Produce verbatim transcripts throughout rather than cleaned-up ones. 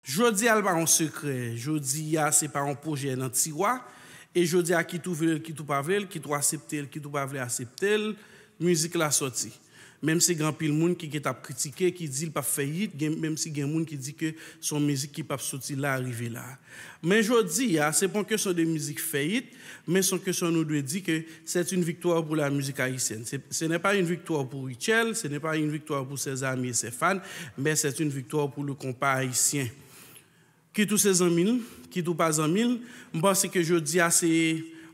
Jodi a l pa yon sekrè. Jodi a se pa yon pwojè nan tiwa. E jodi a kit ou vle l, kit ou pa vle l, kit ou aksepte l, kit ou pa vle aksepte l, mizik la sòti. Menm si gen anpil moun ki gentan ap kritike, ki di l p ap fè yit, gen, menm si gen moun ki di ke se yon mizik ki p ap soti la rive la. Men jodi a, se pa yon kesyon de mizik fè yit, men se yon kesyon nou dwe di ke c'est une victoire pour la musique haïtienne. Ce n'est pas une victoire pour Rutshelle, ce n'est pas une victoire pour ses amis et ses fans, mais c'est une victoire pour le compas haïtien. Kit ou se zanmi l, kit ou pa zanmi l, m panse ke jodi a se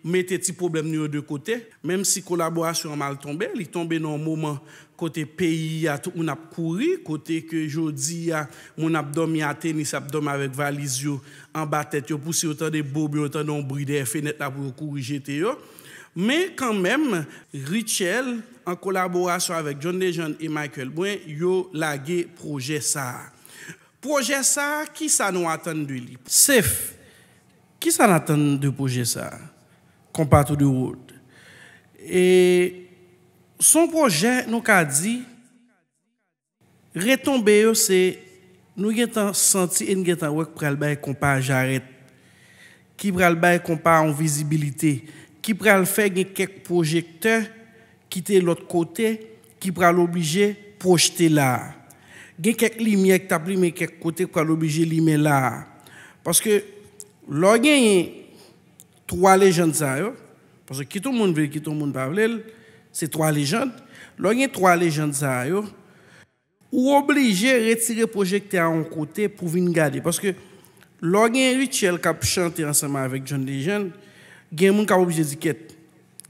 mete ti pwoblèm nou yo de kote. Menm si kolaborasyon an mal tonbe, li tonbe nan yon moman kote peyi a tout moun ap kouri, kote ke jodi a moun ap dòmi atè Nis, ap dòmi avèk valiz yo anba tèt yo, pou si yo tande bob, yo tande yon bri dèyè fenèt la pou yo kouri jete yo. Men kanmenm, Rutshelle, an kolaborasyon avèk John Legend e Michael Brun, yo lage pwojè sa a. Pwojè sa a, kisa nou atann de li? Sef, kisa n atann de pwojè sa a? Compas to the World. E se yon pwojè nou ka di, retonbe yo se, nou gentan santi e n gentan wè k pral bay konpa jarèt, ki pral bay konpa yon vizibilite, ki pral fè gen kèk pwojektè ki te lòt kote, ki pral oblije pwojte la a. Gen kèk limyè ki t ap limen kèk kote, ki pral oblije limen la a. Paske lè w genyen twa lejann sa yo, paske kit yon moun vle l, kit yon moun pa vle l, se twa lejann. Lè w gen twa lejann sa yo, ou oblije retire pwojektè a yon kote pou vin gade. Paske lè w gen Rutshelle k ap chante ansanm avèk John Legend, gen moun k ap oblije di, "Kèt,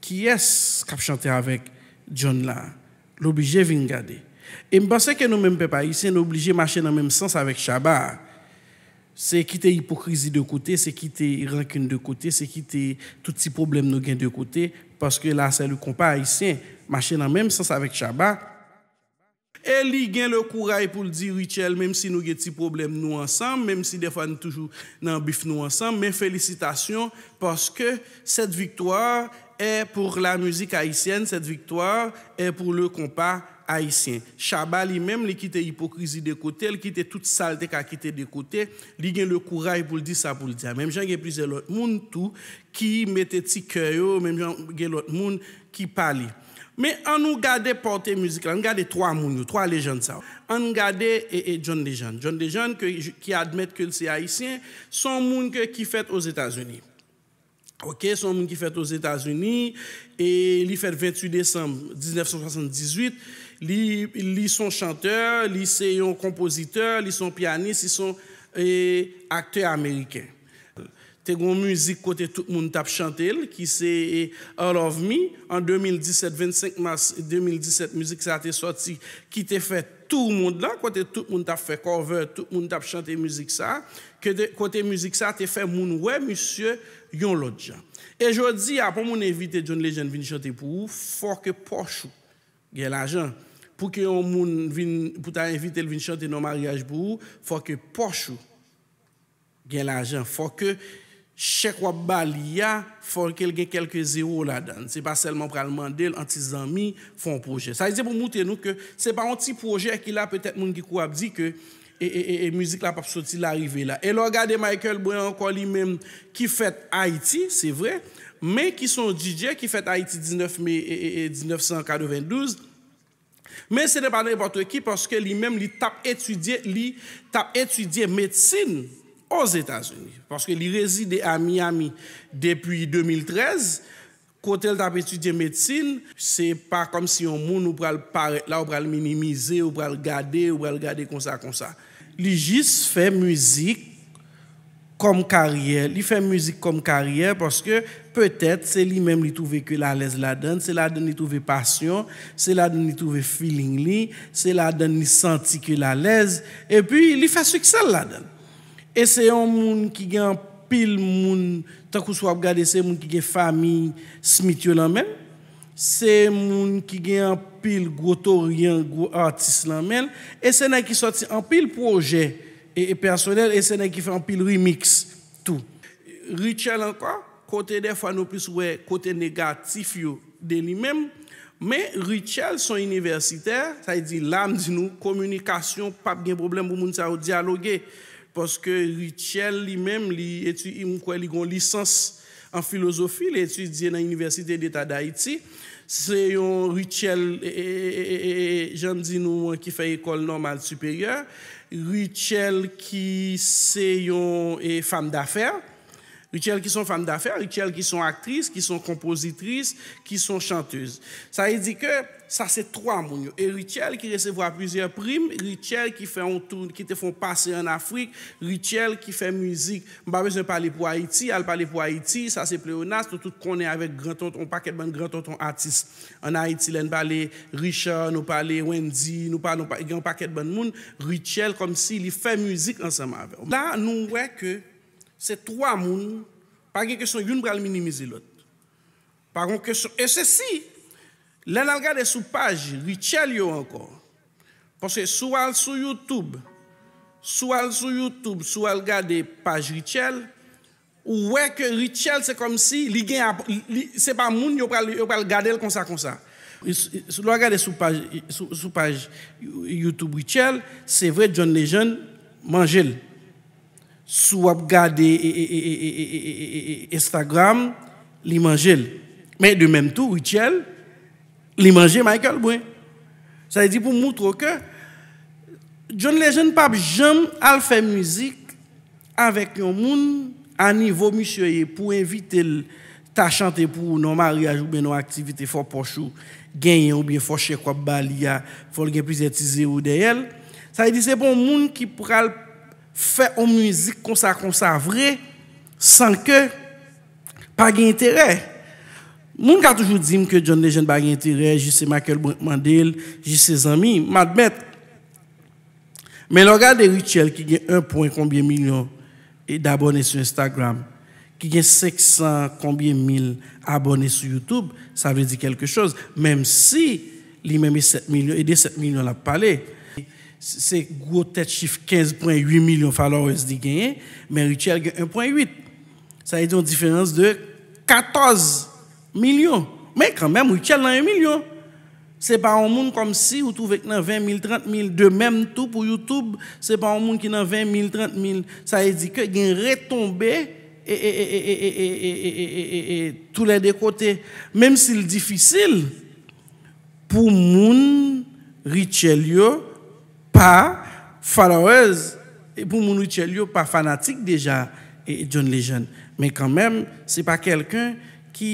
kiyès k ap chante avèk John la?" L oblije vin gade. E m panse ke nou menm pèp ayisyen, nou oblije mache nan menm sans avèk Shabba. Se kite ipokrizi de kote, se kite rankin de kote, se kite tout ti pwoblèm nou gen de kote, paske la, c'est le compas haïtien, mache nan menm sans avèk Shabba. E li gen le kouray pou l di, "Rutshelle, menm si nou gen ti pwoblèm nou ansanm, menm si dèfwa nou toujou nan bif nou ansanm, men felisitasyon, paske cette victoire est pour la musique haïtienne, cette victoire est pour le compas haïtien." Shabba li menm, li kite ipokrizi de kote, li kite tout sa l te ka kite de kote, li gen le kouray pou l di sa pou l di a. Menm jan gen plizyè lòt moun tou ki mete ti kè yo, menm jan gen lòt moun ki pale. Men ann nou gade pòte mizik la, ann gade twa moun yo, twa lejann sa yo. Ann gade e, e John Legend. John Legend ke, ki admèt ke l se ayisyen, se yon moun ke, ki fèt Ozetazini. Ok, se yon moun ki fèt Ozetazini, e li fèt venntuit desanm diznèf san swasanndizuit. Li, li se yon chantè, li se yon konpozitè, li se yon pyanis, li se yon, e, aktè ameriken. Te gen yon mizik kote tout moun t ap chante l, ki se, e, All of Me. An de mil disèt, vennsenk mas de mil disèt, mizik sa a te sòti, ki te fè tou mond lan, kote tout moun t ap fè cover, tout moun t ap chante mizik sa a, ke te, kote mizik sa a te fè moun wè misye yon lòt jan. E jodi a, pou moun envite John Legend vin chante pou ou, fò ke pòch ou gen lajan. Pou ke yon moun vin, pou ta envite l vin chante nan maryaj pou ou, fò ke pòch ou gen lajan. Fò ke chèk w ap ba li a, fò ke l gen kèlke zewo ladan l. Se pa sèlman pral mande l an ti zanmi fè yon pwojè. Sa vle di pou moutre nou ke se pa yon ti pwojè ki la, petèt moun ki kou ap di ke e, e, e, e mizik la p ap soti la rive la. E lè w gade Michael Brun ankò li menm ki fèt Ayiti, se vre, men ki se yon D J ki fèt Ayiti diznèf me, e, e, e, diznèf san katrevendouz, men se te pa nenpòt ki, paske li menm, li t ap etidye, li t ap etidye medsin Ozetazini. Paske li rezide a Miami depi de mil trèz, kote l t ap etidye medsin, se pa kòmsi yon moun ou pral parèt la, ou pral minimize, ou pral gade, ou pral gade konsa, konsa. Li jis fè mizik kòm karyè. Li fè mizik kòm karyè paske petèt se li menm li twouve ke l alèz ladan l, se ladan l li twouve pasyon, se ladan l li twouve feeling li, se ladan l li santi ke l alèz, epi li fè siksè l ladan l. E se yon moun ki gen anpil moun, tankou si w ap gade, se moun ki gen fanmi Smith yo nan men l, se moun ki gen anpil gwo toryan, gwo atis nan men l, e se nèg ki sòti anpil pwojè e, e pèsonèl, e se nèg ki fè anpil remix tou. Rutshelle ankò, kote dèfwa nou plis wè kote negatif yo de li menm, men Rutshelle se yon inivèsitè, sa vle di la m di nou, kominikasyon p ap gen pwoblèm pou moun sa yo dyaloge. Paske Rutshelle li menm, li etidye, m kwè li gen yon lisans an filozofi, li etidye nan Université d'État d'Haïti. Se yon Rutshelle, e, e, e, e, e, e, jan m di nou an, ki fè ekòl nòmal siperyè. Rutshelle ki se yon e, fanm dafè. Rutshelle ki se yon fanm dafè, Rutshelle ki se yon aktris, ki se yon konpozitris, ki se yon chantèz. Sa vle di ke sa se twa moun yo. E Rutshelle ki resevwa plizyè prim, Rutshelle ki fè yon tou, ki te fè yon pase ann Afrik, Rutshelle ki fè mizik. M pa bezwen pale pou Ayiti, al pale pou Ayiti, sa se pleyonas, nou tout konnen avèk gran tonton, yon pakèt bann gran tonton atis ann Ayiti, lè n pale Richard, nou pale Wendy, nou pale, gen yon pakèt bann moun, Rutshelle kòmsi li fè mizik ansanm avè yo. La, nou wè ke se twa moun, pa gen kesyon youn pral minimize lòt. Pa gen kesyon. E se si, lè n al gade sou paj Rutshelle yo ankò, paske si w al sou YouTube, si w al sou YouTube, si w al gade paj Rutshelle, ou wè ke Rutshelle se kòmsi li gen ap- li, se pa moun yo pral, yo pral gade l konsa konsa. Lè w gade sou paj, sou, sou paj YouTube Rutshelle, se vre John Legend manje l. Si w ap gade e, e, e, e, e, e, e, e, e, Instagram, li manje l. Men de menm tou, Rutshelle, li manje Michael Brun. Sa vle di pou moutre w ke John Legend p ap janm al fè mizik avèk yon moun a nivo misye ye pou envite l ta chante pou ou nan maryaj oubyen nan aktivite, fò pòch ou genyen oubyen fò chèk w ap ba li a, fò l gen plizyè ti zewo dèyè l. Sa vle di se pa yon moun ki pral fè yon mizik konsa konsa vre san ke pa gen enterè. Moun ka toujou di m ke John Legend pa gen enterè, jis se Michael Brun k mande l, jis se zanmi, m admèt. Men lè w gade Rutshelle ki gen yon pwen konbyen milyon e dabòne sou Instagram, ki gen senk san konbyen mil abòne sou YouTube, sa vle di kèlke choz, menm si li menm e sèt milyon, e de sèt milyon l ap pale. Se gwo tèt chif kenz pwen uit milyon followers li genyen, men Rutshelle gen en pwen uit. Sa vle di yon diferans de katòz milyon. Men kanmenm, Rutshelle nan en milyon. Se pa yon moun kòmsi ou twouve k nan ven mil, trant mil, de menm tou pou YouTube, se pa yon moun ki nan ven mil, trant mil. Sa vle di ke gen retonbe e, e, e, tou lè de kote. Menm si l difisil pou moun Rutshelle yo pa followers, e pou moun Rutshelle yo pa fanatik deja e John Legend. Men kanmenm, se pa kèlken ki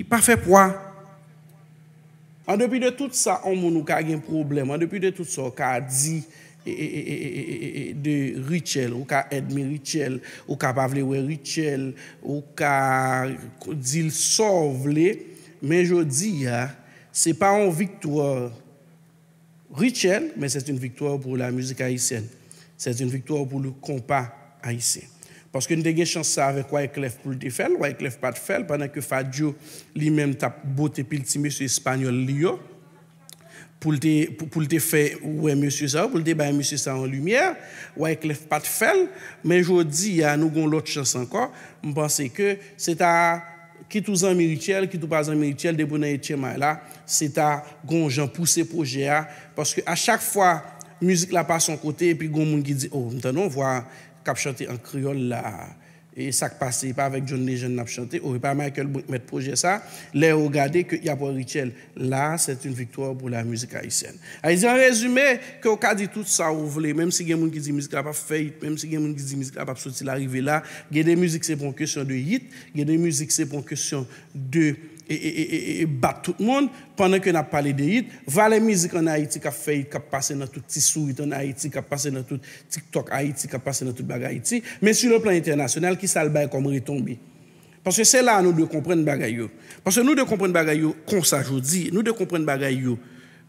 pa fè pwa. An depi de tout sa, on moun ou ka gen pwoblèm, an depi de tout sa ou ka di e, e, e, e, e, e, e, de Rutshelle, ou ka èdmi Rutshelle, ou ka pa vle wè Rutshelle, ou ka di l sa w vle, men jodi a, se pa yon viktwa Rutshelle, mais c'est une victoire pour la musique haïtienne. C'est une victoire pour le compas haïtien. Paske n te gen chans sa avèk Wyclef pou l te fè l, Wyclef pa t fè l, pandan ke Fadyo li menm t ap bote pil ti mesye espanyòl li yo, pou l te, pou, pou l te fè wè mesye sa yo, pou l te bay mesye sa yo limyè, Wyclef pa t fè l, men jodi a nou gon lòt chans ankò, m panse ke se ta kit ou zanmi Rutshelle, kit ou pa zanmi Rutshelle, depi w nan H M I la, se ta gon jan pouse pwojè a, paske a chak fwa mizik la pase yon kote, epi gon moun ki di, "Oh, m tande yon vwa k ap chante an kreyòl la, e sa k pase, e pa avèk John Legend n ap chante, oh, e pa Michael Brun k mèt pwojè sa," lè yo gade ke y ap wè Rutshelle, là, c'est une victoire pour la musique haïtienne. Sa vle di, an rezime, ke w ka di tout sa ou vle, menm si gen moun ki di mizik la p ap fè it, menm si gen moun ki di mizik la p ap soti la rive la, gen de mizik se pa yon kesyon de it, gen de mizik se pa yon kesyon de e, e, e, e, e bat tout moun, pandan ke n ap pale de it, valè mizik ann Ayiti k ap fè it, k ap pase nan tout ti sourit ann Ayiti, k ap pase nan tout TikTok Ayiti, k ap pase nan tout bagay Ayiti, men sur le plan entènasyonal, kisa l bay kòm retonbe? Paske se la a nou dwe konprann bagay yo. Paske nou dwe konprann bagay yo konsa jodi, nou dwe konprann bagay yo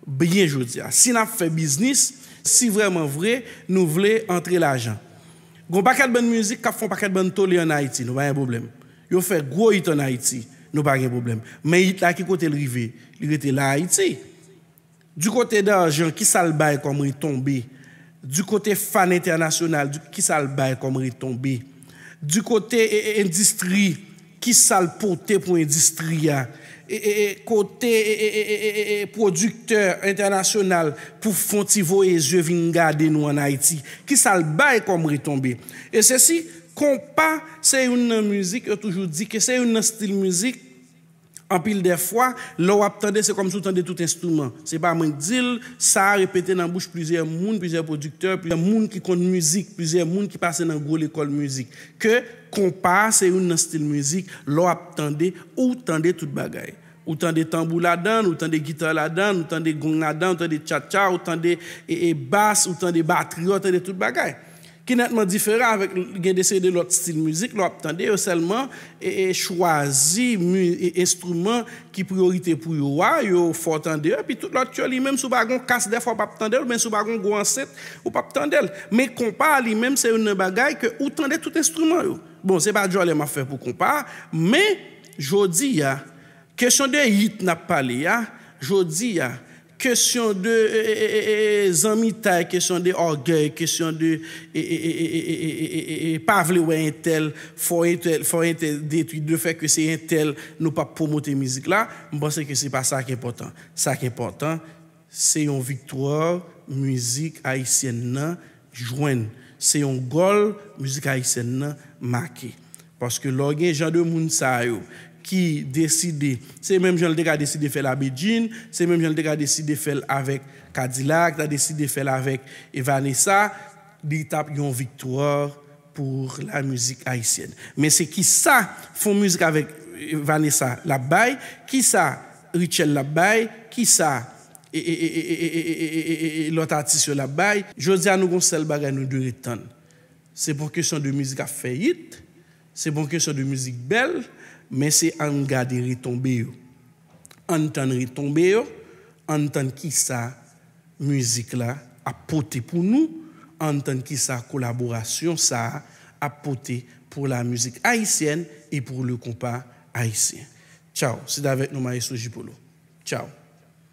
byen jodi a. Si n ap fè biznis, si vrèman vre nou vle antre lajan. Gon pakèt bann mizik k ap fè yon pakèt bann tole ann Ayiti, nou pa gen pwoblèm. Yo fè gwo it ann Ayiti, nou pa gen pwoblèm. Men it la ki kote l rive? Li rete la Ayiti. Du kote Darjan, kisa l bay kòm retonbe? Du kote fan entènasyonal, du, kisa l bay kòm retonbe? Du kote e, e, endistri, kisa l pote pou endistri a? e, e, e, kote e, e, e, e, e, e, pwodiktè entènasyonal pou fon ti voye zye vin gade nou ann Ayiti. Kisa l bay kòm retonbe? E se si konpa se youn nan mizik, yo toujou di ke se youn nan stil mizik, anpil dè fwa, lè w ap tande, se kòmsi w tande tout enstriman. Se pa mwen k di l, sa a repete nan bouch plizyè moun, plizyè pwodiktè, plizyè moun ki konn mizik, plizyè moun ki pase nan gwo lekòl mizik, ke konpa a se youn nan stil mizik, lè w ap tande, ou tande tout bagay. Ou tande tanbou ladan l, ou tande gita ladan l, ou tande gong ladan l, ou tande tchatcha, ou tande e, e, bas, ou tande batri, ou tande tout bagay. Ki nètman diferan avèk gen de seri de lòt stil mizik, lè w ap tande yo sèlman e, e chwazi mi, e, enstriman ki priyorite pou yo a, yo fè w tande yo, epi tout lòt yo li menm si w pa gen yon kas dèfwa w p ap tande l, oubyen si w pa gen yon gwo ansent ou p ap tande l. Men konpa a li menm se youn nan bagay ke ou tande tout enstriman yo. Bon, se pa djòlè m ap fè pou konpa a, men jodi a, kesyon de yit n ap pale a, jodi a, kesyon de e, e, e, e, e, zanmitay, kesyon de ògèy, kesyon de e, e, e, e, e, e, e, e, e, pa vle wè entèl, fò entèl, fò entèl detwi, de fè ke se entèl, nou p ap pwomote mizik la, m panse ke se pa sa ki enpòtan. Sa ki enpòtan, se yon viktwa mizik ayisyèn nan jwenn, se yon gòl mizik ayisyèn nan make. Paske lè w gen jan de moun sa yo ki deside, se menm jan l te ka deside fè l a Bedjine, se menm jan l te ka deside fè l avèk Kadilak, ta deside fè l avèk e Vanessa, li t ap yon viktwa pou la mizik ayisyèn. Men se kisa fon mizik avèk e, Vanessa l ap bay, kisa Rutshelle l ap bay, kisa e, e, e, e, e, e, e, e, e, e, e, lòt atis yo l ap bay. Jodi a, nou gon sèl bagay nou dwe ret tann. Se pa yon kesyon de mizik ap fè yit, se pa yon kesyon de mizik bèl, men se ann gade retonbe yo. Ann tann retonbe yo, ann tann kisa mizik la ap pote pou nou, ann tann kisa kolaborasyon sa a ap pote pour la musique haïtienne et pour le compas haïtien. Tchao, c'est avec nous Maestro J Polo. Tchao.